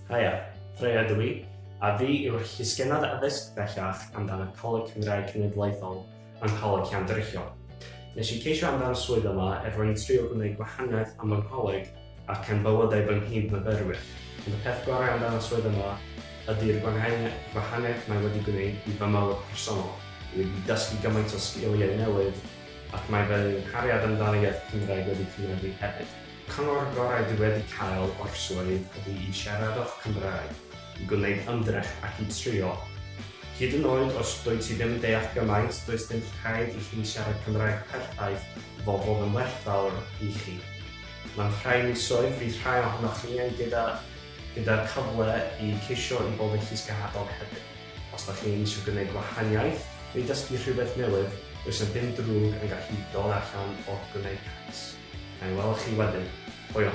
Haia, Freya dw i, a fi yw'r Llysgennad Addysg bellach amdan y Coleg Cymraeg Cenedlaethol yng Ngholeg Llandrillo. Nes i ceisio amdan y swydd yma er mwyn trio gwneud gwahaniaeth am fy ngholeg ac am bywydau fy nghyd-myfyrwyr, ond y peth gorau amdan y swydd yma ydy'r gwahaniaeth mae wedi gwneud i fy mywyd personol. Dwi wedi dysgu gymaint o sgiliau newydd ac mae fy nghariad amdan y iaith Cymraeg wedi cynyddu hefyd. Cyngor gorau dwi wedi cael o'r swydd ydy i siaradwch Cymraeg, i gwneud ymdrech ac i trio. Hyd yn oed os dwyt ti ddim yn deall gymaint, does dim rhaid i chi siarad Cymraeg perffaith i fod fod yn werthfawr i chi. Mewn rhai misoedd fydd rhai ohonoch chi yn gyda gyda'r cyfle i ceisio i fod yn llysgenhadon hefyd. Os da chi eisiau gwneud gwahaniaeth neu dysgu rhywbeth newydd, does 'na dim drwg yn gallu dod allan o gwneud cais. Na'i weld chi wedyn. Hwyl!